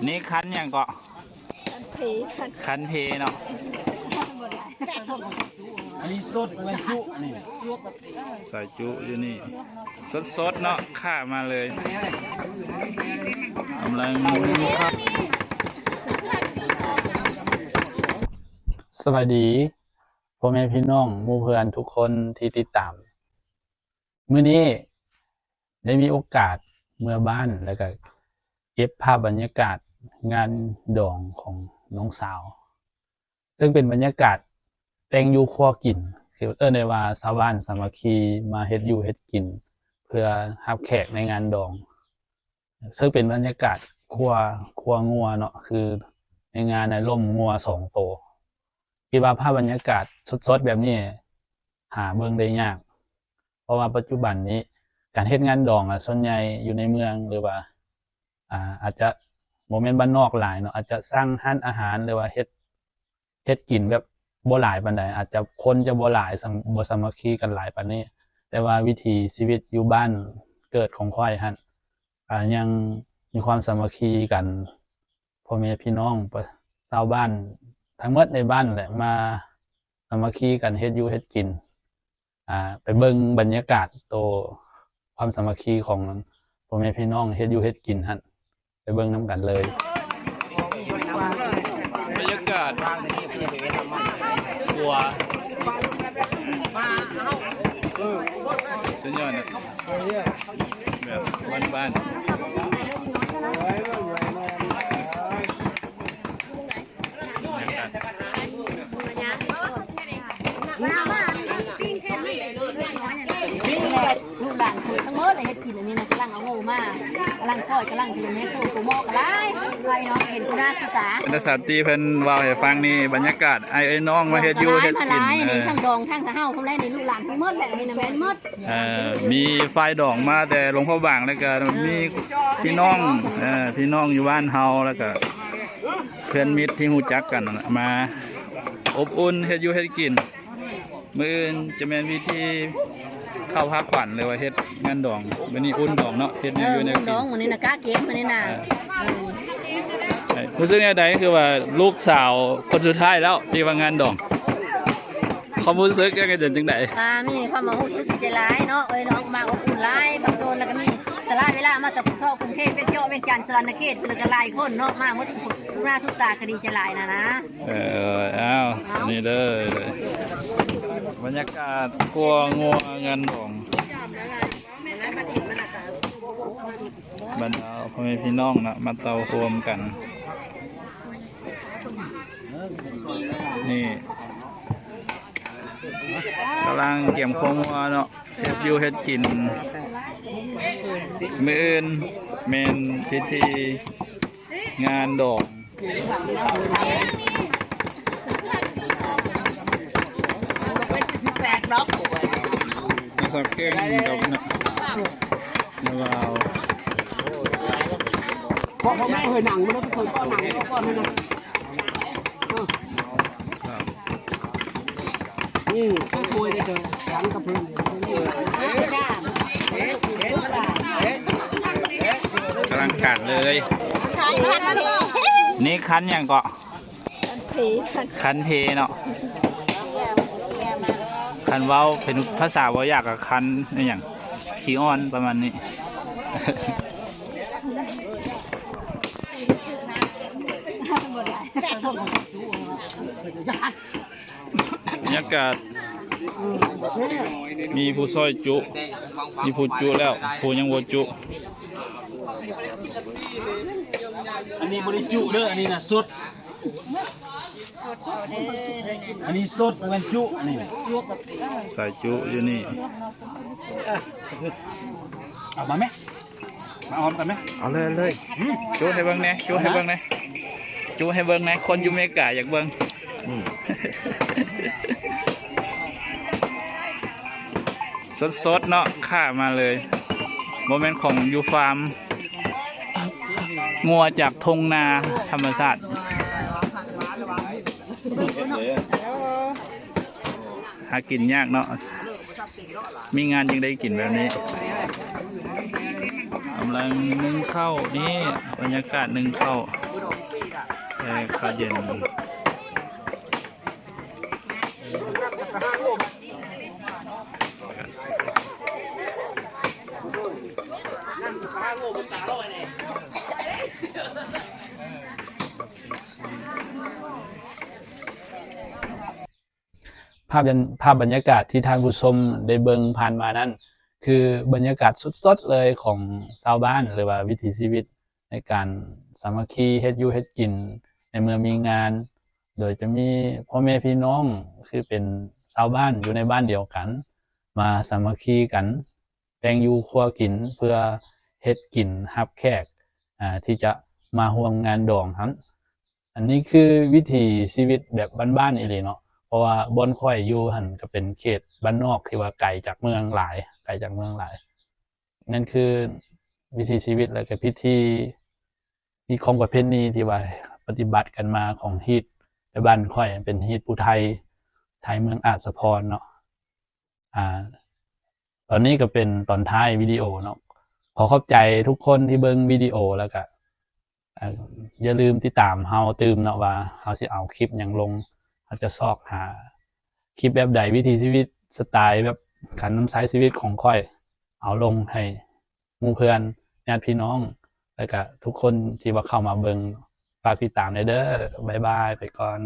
ນີ້ຄັນຫຍັງເກາະ? ຄັນເພ ຄັນເພເນາະ. ອັນນີ້ສົດ ແມ່ນຈຸນີ້ ຊອຍຈຸຢູ່ນີ້ ສົດໆເນາະ ຂ້າມາເລີຍ ກຳລັງ ສະບາຍດີພໍ່ແມ່ພີ່ນ້ອງໝູ່ເພື່ອນທຸກຄົນທີ່ຕິດຕາມ. ມື້ນີ້ໄດ້ມີໂອກາດເມືອບ້ານ ແລ້ວກະເກັບພາບບັນຍາກາດງານດອງຂອງນ້ອງສາວ ເຊິ່ງເປັນບັນຍາກາດແຕ່ງຢູ່ຄົວກິນ ຄືເອີ້ນໄດ້ວ່າຊາວບ້ານສາມັກຄີມາເຮັດຢູ່ເຮັດກິນ ເພື່ອຮັບແຂກໃນງານດອງ ເຊິ່ງເປັນບັນຍາກາດຄົວ ຄົວງົວເນາະ ຄືໃນງານນະລົ້ມງົວສອງໂຕ. ຄິດວ່າພາບບັນຍາກາດສົດໆແບບນີ້ຫາເບິ່ງໄດ້ຍາກ ເພາະວ່າປັດຈຸບັນນີ້ການເຮັດງານດອງອະ ສ່ວນໃຫຍ່ຢູ່ໃນເມືອງ ຫຼືວ່າ ອາ ອາດຈະບໍ່ແມ່ນບ້ານນອກຫຼາຍເນາະ ອາດຈະສັ່ງຮ້ານອາຫານ ຫຼືວ່າເຮັດ ເຮັດກິນແບບບໍ່ຫຼາຍປານໃດ ອາດຈະຄົນຈະບໍ່ຫຼາຍ ສຳ ບໍ່ສາມັກຄີກັນຫຼາຍປານນີ້ ແຕ່ວ່າວິຖີຊີວິດຢູ່ບ້ານເກີດຂອງຂ້ອຍຫັ້ນ ອາ ຍັງມີຄວາມສາມັກຄີກັນ ພໍ່ແມ່ພີ່ນ້ອງ ປະ ຊາວບ້ານທັງໝົດໃນບ້ານແຫຼະ ມາສາມັກຄີກັນເຮັດຢູ່ເຮັດກິນ. ອາ ໄປເບິ່ງບັນຍາກາດໂຕຄວາມສາມັກຄີຂອງພໍ່ແມ່ພີ່ນ້ອງເຮັດຢູ່ເຮັດກິນຫັ້ນ ໄປເບິ່ງນຳກັນເລີຍ. ບັນຍາກາດຄົວ ສຸດຍອດນະ ແບບບ້ານໆ. ລູກຫຼານເພິ່ນທັງໝົດເຮັດກິນອັນນີ້ນະ ກຳລັງເອົາໂງ່ມາ ກຳລັງຊອຍ ກຳລັງເຮັດ ໂອ້ ໂຕໝໍ້ກໍຫຼາຍ ໄວເນາະ ເຫັນຄືໜ້າຄືຕາ. ແຕ່ສາວຕີເພິ່ນເວົ້າໃຫ້ຟັງນີ້ ບັນຍາກາດອ້າຍເອີຍນ້ອງມາເຮັດຢູ່ເຮັດກິນ ຫຼາຍໆ ນີ້ ເອີ ທັງດອງທັງສະເຮົາ ພວກໃດນີ້ ລູກຫຼານທັງໝົດແຫຼະ ນີ້ນະແມ່ນໝົດ. ເອີ ມີຝ່າຍດອງມາແຕ່ຫຼວງພະບາງ ແລ້ວກໍ ເອີ ມີພີ່ນ້ອງ ເອີ ພີ່ນ້ອງຢູ່ບ້ານເຮົາ ແລ້ວກໍເພື່ອນມິດທີ່ຮູ້ຈັກກັນນັ້ນນະ ມາອົບອຸ່ນເຮັດຢູ່ເຮັດກິນ. ມື້ອື່ນຈະແມ່ນພິທີເຂົ້າພາຂວັນ ຫຼືວ່າເຮັດງານດອງ ມື້ນີ້ອຸ່ນດອງເນາະ ເຮັດແນວຢູ່ແນວກິນ ເອີ ດອງມື້ນີ້ນະ ກະເກັບມື້ນີ້ນະ. ເອີ ເອີ ຮູ້ສຶກແນວໃດ ຄືວ່າລູກສາວຄົນສຸດທ້າຍແລ້ວທີ່ວ່າງານດອງ ຄວາມຮູ້ສຶກຍັງເປັນຈັ່ງໃດ? ອ່າ ມີຄວາມຮູ້ສຶກດີໃຈຫຼາຍເນາະ ເອີຍນ້ອງມາອົບອຸ່ນຫຼາຍ ບາງຄົນແລ້ວກໍມີສະຫຼະເວລາມາແຕ່ພຸ້ນເທາະກຸງເທບ ວຽງເຈາະ ວຽງຈັນ ສະຫວັນນະເຂດ ແລ້ວກໍຫຼາຍຄົນເນາະ ມາໝົດທຸກຄົນ ໜ້າທຸກຕາກໍດີໃຈຫຼາຍນະນະ. ເອີ ອ້າວ ນີ້ເດີ ບັນຍາກາດຄົວງົວງານດອງ ບັນດາພໍ່ແມ່ພີ່ນ້ອງເນາະ ມາເຕົ້າໂຮມກັນ ນີ້ ກຳລັງກຽມຄົວງົວເນາະ ເຮັດຢູ່ເຮັດກິນ. ມື້ອື່ນແມ່ນພິທີງານດອງ ມາສັກແກ້ງກັບນະ ນະບ່າວ ເພາະ ເພາະແມ່ເຄີຍນັ່ງ ມັນເຄີຍກໍນັ່ງກ່ອນນັ້ນນະ ເອີ ນີ້ ຊ່ວຍໄດ້ເດີ ສັງກະເພິ່ນ ກຳລັງການເລີຍ. ນີ້ຄັນຫຍັງເກາະ? ຄັນເພ ຄັນເພເນາະ. ຄັນເວົ້າເປັນພາສາບໍ່ຢາກກະຄັນອີ່ຫຍັງ ຂີ້ອ້ອນປະມານນີ້. ບັນຍາກາດ ມີຜູ້ຊອຍຈຸ ມີຜູ້ຈຸແລ້ວ ຜູ້ຍັງບໍ່ຈຸ. ອັນນີ້ບໍ່ໄດ້ຈຸເດີ ອັນນີ້ນະສົດ ອັນນີ້ສົດ ບໍ່ແມ່ນຈຸ ອັນນີ້ນະ ຊອຍຈຸຢູ່ນີ້. ເອົາມາແມະ ມາຫອມກັນແມະ. ເອົາເລີຍ ເອົາເລີຍ ຈຸໃຫ້ເບິ່ງແດ່ ຈຸໃຫ້ເບິ່ງແດ່ ຈຸໃຫ້ເບິ່ງແດ່ ຄົນຢູ່ເມກາຢາກເບິ່ງ. ອືມ ສົດໆເນາະ ຂ້າມາເລີຍ ບໍ່ແມ່ນຂອງຢູ່ຟາມ ງົວຈາກທົ່ງນາທຳມະຊາດ. ຫາກິນຍາກເນາະ ມີງານຈຶ່ງໄດ້ກິນແບບນີ້. ກຳລັງໜຶ້ງເຂົ້າ ນີ້ບັນຍາກາດໜຶ້ງເຂົ້າ. ເອີ ເຂົ້າເຢັນ. ພາບ ພາບບັນຍາກາດທີ່ທ່ານຜູ້ຊົມໄດ້ເບິ່ງຜ່ານມານັ້ນ ຄືບັນຍາກາດສົດໆເລີຍຂອງຊາວບ້ານ ຫຼືວ່າວິຖີຊີວິດໃນການສາມັກຄີເຮັດຢູ່ເຮັດກິນໃນເມື່ອມີງານ ໂດຍຈະມີພໍ່ແມ່ພີ່ນ້ອງ ຄືເປັນຊາວບ້ານຢູ່ໃນບ້ານດຽວກັນ ມາສາມັກຄີກັນ ແບ່ງຢູ່ຄົວກິນ ເພື່ອເຮັດກິນຮັບແຂກ ອາ ທີ່ຈະມາຮ່ວມງານດອງຫັ້ນ. ອັນນີ້ຄືວິຖີຊີວິດແບບບ້ານໆອີ່ຫຼີເນາະ ເພາະວ່າບ່ອນຂ້ອຍຢູ່ຫັ້ນກໍເປັນເຂດບ້ານນອກທີ່ວ່າໄກຈາກເມືອງຫຼາຍ ໄກຈາກເມືອງຫຼາຍ. ນັ້ນຄືວິຖີຊີວິດ ແລ້ວກໍພິທີ ຮີດຄອງປະເພນີທີ່ວ່າປະຕິບັດກັນມາຂອງຮີດ ແຕ່ບ້ານຂ້ອຍເປັນຮີດຜູ້ໄທ ໄທເມືອງອາດສະພອນເນາະ. ອາ ຕອນນີ້ກໍເປັນຕອນທ້າຍວິດີໂອເນາະ. ຂໍຂອບໃຈທຸກຄົນທີ່ເບິ່ງວິດີໂອ ແລ້ວກະ ອາ ຢ່າລືມຕິດຕາມເຮົາຕື່ມເນາະ ວ່າເຮົາຊິເອົາຄລິບຫຍັງລົງ. ເຮົາຈະຊອກຫາຄລິບແບບໃດ ວິຖີຊີວິດ ສະໄຕແບບການນຳໃຊ້ຊີວິດຂອງຂ້ອຍ ເອົາລົງໃຫ້ໝູ່ເພື່ອນ ຍາດພີ່ນ້ອງ ແລ້ວກະທຸກຄົນທີ່ວ່າເຂົ້າມາເບິ່ງ. ຝາກຕິດຕາມແດ່ເດີ້. ບາຍບາຍ ໄປກ່ອນ.